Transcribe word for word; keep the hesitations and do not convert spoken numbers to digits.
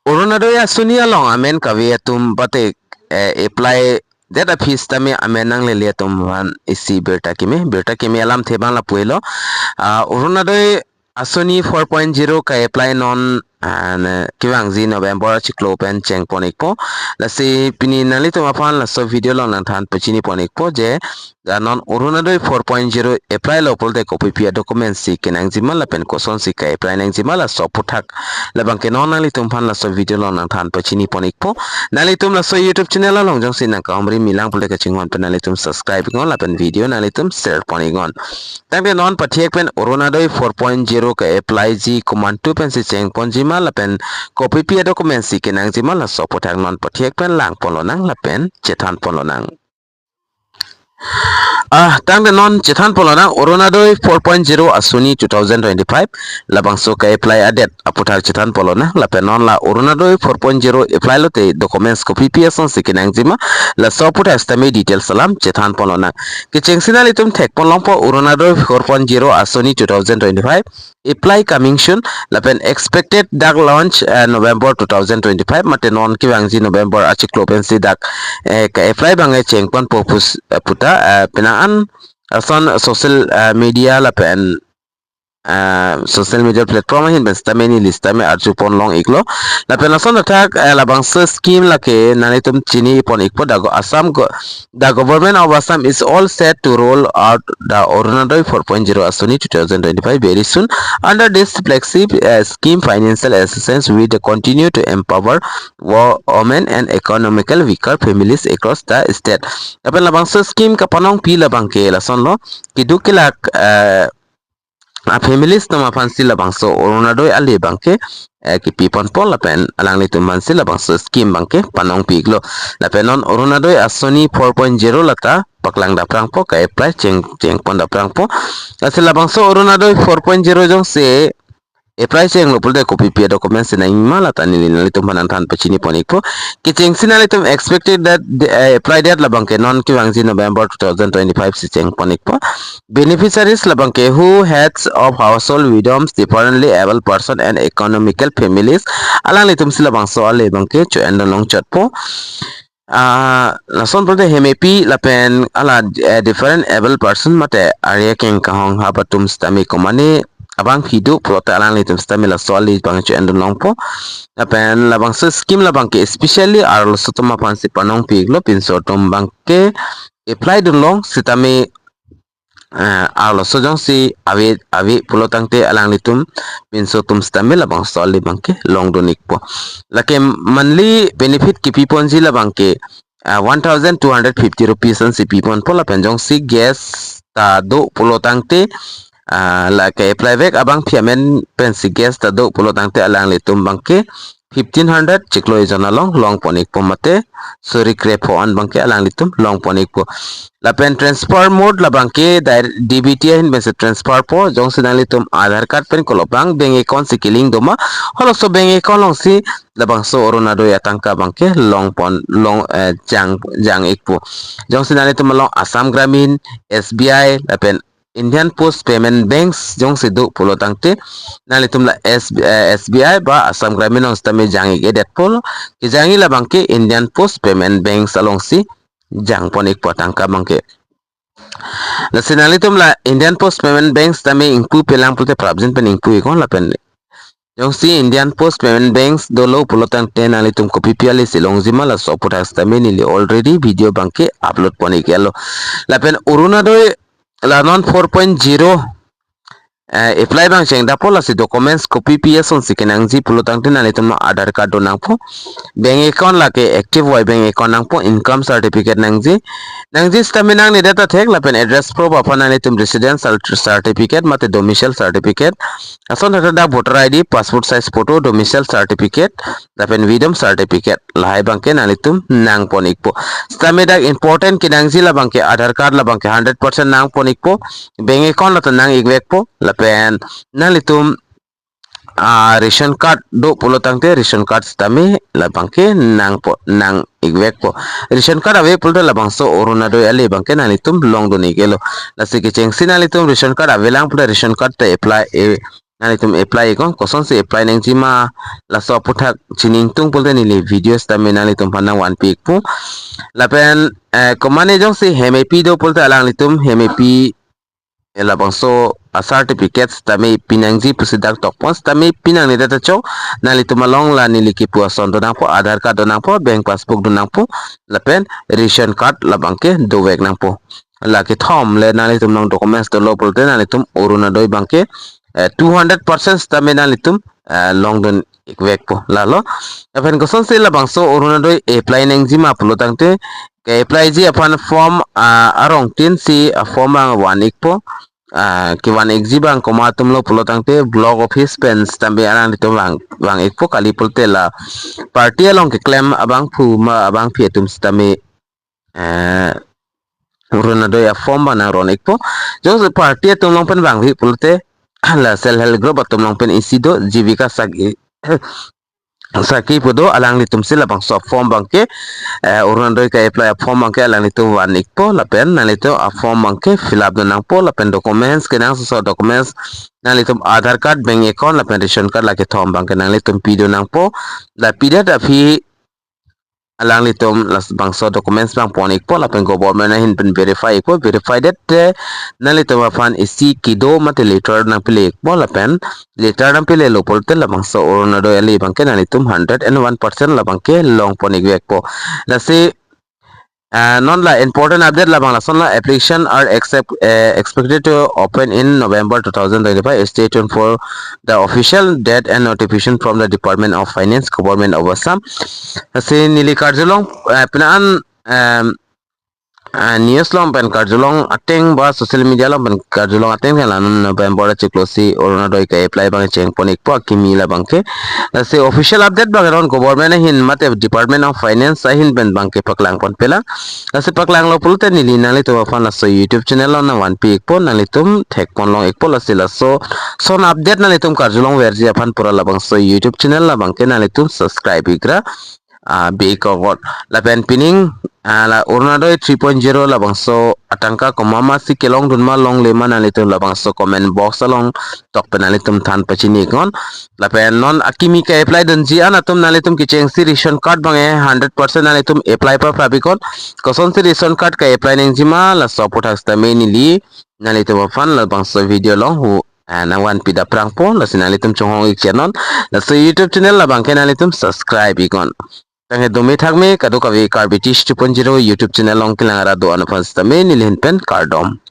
Orunodoi asoni along amen kave atum patik, eh, apply det aphi sitame amen nanglele atum aphan isi birta keme, birta keme alamthe abang lapu-elo. Ah, Orunodoi asoni four point zero ka-apply non, ah, ne, kevangji November achiklo pen chengpon ikpo. Lasi pini nanglitum aphan laso video along nangthan pachinipon ikpo je, ah, non Orunodoi four point zero apply lo pulote kopipi a-document si kenangjima lapen kosonsi ka-apply nangjima laso aphuthak labangke non nanglitum aphan laso video along nangthan pachinipon ikpo. Nanglitum laso YouTube channel along jongsi nangkahumri milang pulote kachinghon pen nanglitum subscribe iknon lapen video nanglitum share pon iknon. Tangte non pathek pen Orunodoi four point zero ka-apply ji komantu pensi chengponjima lapen kopipi a-document si kenangjima laso aphuthak non pathek pen langponlonang lapen chethanponlonang. Ah, tangte non chethanponlonang Orunodoi four point zero asoni two thousand twenty-five labangso ka-apply adet aphuthak chethanponlonang lapen non la Orunodoi four point zero apply lote documents kopipi asonsi kenangjima laso aphuthak sitame details alam chethanponlonang. Kechengsi nanglitum thekponlongpo Orunodoi four point zero asoni two thousand twenty-five apply coming soon lapen expected dak launch, eh, November two thousand twenty-five mate non kevangji November achiklo pensi dak, eh, ka-apply abang, eh, chengponpo pus-, eh, puta, eh, penang an ason social, eh, media lapen, eh, social media platform ahin pen sitame neli sitame arjuponlong iklo. Lapen lason athak, eh, labangso scheme lake nanglitum chinipon ikpo dago Assam go-, the government of Assam is all set to roll out the Orunodoi four point zero asoni two thousand twenty-five very soon. Under this flagship, uh, scheme, financial assistance will continue to empower wo-, women and economical weaker families across the state. Lapen labangso scheme kapanongpi labangke lasonlo, keduk kelak, uh, a-families atum aphansi labangso Orunodoi ale abangke, eh, kipiponpo lapen alanglitum aphansi labangso scheme abangke panongpi iklo. Lapen non Orunodoi asoni four point zero lata paklang daprangpo, ka-apply cheng, chengpon daprangpo. Lasi labangso Orunodoi four point zero jongsi apply chenglo pulote kopipi a-document si nangjima lata neli nanglitum aphan nangthan pachinipon ikpo. Kechengsi nanglitum expected that the, eh, apply date labangke non kevangji November two thousand twenty-five si chengpon ikpo. Beneficiaries labangke who heads of household, widows, differently abled person and economical families, alanglitumsi labangso ale abangke cho-endunlong chotpo. Ah, lason pulote hemepi lapen hala, eh, different abled person mate arje kengkahong hap atum sitame komane abangpi do pulote alanglitum sitame laso ale abang cho-endunlongpo. Lapen labangso scheme labangke especially arloso atum aphansi panongpi iklo, pinso atum abangke apply dunlong sitame, eh, arloso jongsi ave, ave pulo tangte alanglitum pinso atum sitame labangso ale abangke longdun ikpo. Lake monthly benefit kipiponji labangke, ah, one thousand two hundred fifty rupees ansi piponpo lapen jongsi guest ta do pulo tangte, ah, lake apply vek abangpi amen pensi guest ta do pulo tangte alanglitum abangke fifteen hundred chiklo ejon along longpon ikpo mate suri krepho an abangke alanglitum longpon ikpo. Lapen transfer mode labangke dir-, D B T ahin pensi transfer po, jongsi nanglitum Aadhaar card pen kolobang bank account si kelink doma, halaso bank account alongsi labangso Orunodoi atangka abangke longpon, long, eh, jang, jang ikpo. Jongsi nanglitum along Assam Gramin, S B I, lapen Indian Post Payment Banks jongsi do pulo tangte nanglitum la S B, eh, S B I ba Assam Gramin along sitame jang ik-edetpo, kejangji labangke Indian Post Payment Banks alongsi jangpon ikpo atangka abangke. Lasi nanglitum la Indian Post Payment Banks tame ingpupelang pulote prapjin pen ingpu iknon lapen jongsi Indian Post Payment Banks dolo pulo tangte nanglitum kopipi ale si longjima laso aphuthak sitame neli already video abangke upload pon iklo. Lapen Orunodoi la non four point zero, eh, apply abang chengdappo, lasi documents kopipi asonsi kenangji pulo tangte nanglitum Aadhaar card do nangpo, bank account lake active Y bank account nangpo, income certificate nangji, nangji sitame nangne data thek lapen address proof aphan nanglitum residence cer-, certificate mate domicile certificate, ason thakthak dak voter I D, passport size photo, domicile certificate, lapen widow certificate, lahai abangke nanglitum nangpon ikpo. Sitame dak important kenangji labangke Aadhaar card labangke hundred percent nangpon ikpo, bank account lata nang ikvekpo, lapen nanglitum, ah, ration card do pulo tangte ration card sitame labangke nangpo, nang ikvekpo. Ration card ave pulote labangso Orunodoi ale abangke nanglitum longdun iklo. Lasi kechengsi nanglitum ration card avelang pulote ration card ta apply, eh, nanglitum apply iknon, kosonsi apply nangjima, laso aphuthak chini ingtung pulote neli video sitame nanglitum aphan nangvanpi ikpo. Lapen, eh, komatne jongsi hem epi do pulote alanglitum hem epi, eh, labangso a-certificate sitame pinangji pusi dak tokpon, sitame pinangnedet ta chok, nanglitum along la neli kipu ason donangpo, Aadhaar card donangpo, bank passbook donangpo, lapen ration card labangke dovek nangpo. La kethom le nanglitum along documents dolo pulote nanglitum Orunodoi abangke, eh, two hundred percent sitame nanglitum, eh, longdun ikvekpo lalo. Lapen kosonsi labangso Orunodoi apply nangjima pulo tangte, ke-applyji aphan form, ah, arongtin si a-form abang van ikpo. Ah, kevan ikji abang komat atumlo pulo tangte block office pen sitame alanglitum vang, vang ikpo, kali pulote la party along keklem abangphu ma abangpi atum sitame, eh, Orunodoi a-form abang nangron ikpo. Jongsi party atum along pen vangve pulote la self help group atum along pen isi do, Jivika Sakhi, Sakhi pu do, alanglitumsi labangso form abangke, eh, Orunodoi ke-apply a-form abangke alanglitum van ikpo, lapen nanglitum a-form abangke fill up donangpo, lapen documents, kenangsot documents, nanglitum Aadhaar card, bank account, lapen ration card, la kethom abangke nanglitum pidonangpo. La pidet aphi alanglitum labangso documents abang pon ikpo, lapen government ahin pen verify ikpo, verify det te nanglitum aphan isi kedo mate letter nangpile ikpo, lapen letter nangpilelo pulote labangso Orunodoi ali abangke nanglitum hundred and one percent labangke longpon ikvekpo. Lasi, ah, non la important update labang lason la, application are accept, eh, expected to open in November two thousand twenty-five. Stay tuned for the official date and notification from the Department of Finance, Government of Assam. Lasi neli karjulong, eh, penang, em, ah, news along pen karjulong ateng ba social media along pen karjulong ateng pen la non November achiklo si Orunodoi ke-apply abang chengpon ikpo akimi labangke. Lasi official update abang non government ahin mate Department of Finance ahin pen abangke paklangponpe lang. Lasi paklanglo pulote neli nanglitum aphan laso YouTube channel along nangvanpi ikpo, nanglitum thekponlong ikpo, lasi laso son update nanglitum karjulongverji aphan pura labangso YouTube channel labangke nanglitum subscribe ikra, ah, be iknon. Lapen pining, ah, la Orunodoi three point zero labangso atangka komatma si kelongdunma longlema nanglitum labangso comment box along tok pen nanglitum than pachini iknon. Lapen non akimi ke-apply dunji an atum nanglitum kechengsi ration card abang eh hundred percent nanglitum apply paprap iknon. Kosonsi ration card ke-apply nangjima, laso aphuthak sitame neli nanglitum aphan labangso video along hu, ah, nangvanpi daprangpo, lasi nanglitum chonghong ik channel, laso YouTube channel labangke nanglitum subscribe iknon. Tanghe dome thakme, kadokave Karbi Tish two point zero YouTube channel along kelang ara do-an aphan sitame neli ahin pen kardom.